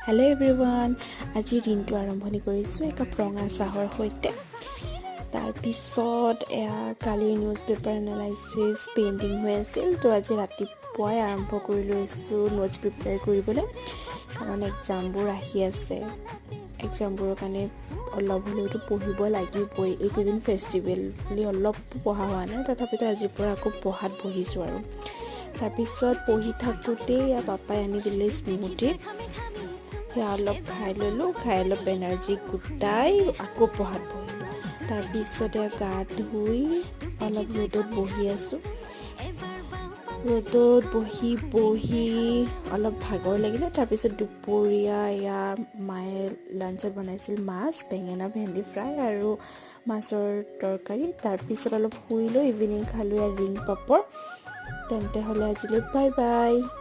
Hello' everyone, আজিৰ দিনটো আৰম্ভণি কৰিছোঁ একাপ ৰঙা চাহৰ সৈতে। তাৰপিছত এয়া কালিৰ নিউজ পেপাৰ এনালাইচিছ পেণ্ডিং হৈ আছিল, তো আজি ৰাতিপুৱাই আৰম্ভ কৰি লৈছোঁ নোটছ প্ৰিপেয়াৰ কৰিবলৈ, কাৰণ এক্সামবোৰ আহি আছে। এক্সামবোৰৰ কাৰণে অলপ হ'লেওতো পঢ়িব লাগিবই। এইকেইদিন ফেষ্টিভেল বুলি অলপ পঢ়া হোৱা নাই, তথাপিতো আজিৰ পৰা আকৌ পঢ়াত বহিছোঁ। আৰু তাৰপিছত পঢ়ি থাকোঁতেই ইয়াৰ পাপাই আনি দিলে স্মুদি। সেয়া অলপ খাই ল'লোঁ। খাই অলপ এনাৰ্জি গোটাই আকৌ পঢ়াত বহিলোঁ। তাৰপিছতে গা ধুই অলপ ৰ'দত বহি আছোঁ। ৰ'দত বহি বহি অলপ ভাগৰ লাগিলে। তাৰপিছত দুপৰীয়া এয়া মায়ে লাঞ্চত বনাইছিল মাছ, বেঙেনা ভেন্দি ফ্ৰাই আৰু মাছৰ তৰকাৰী। তাৰপিছত অলপ শুই লৈ ইভিনিং খালোঁ ইয়াৰ ৰিং পাপৰ। তেন্তে হ'লে আজিলৈ বাই বাই।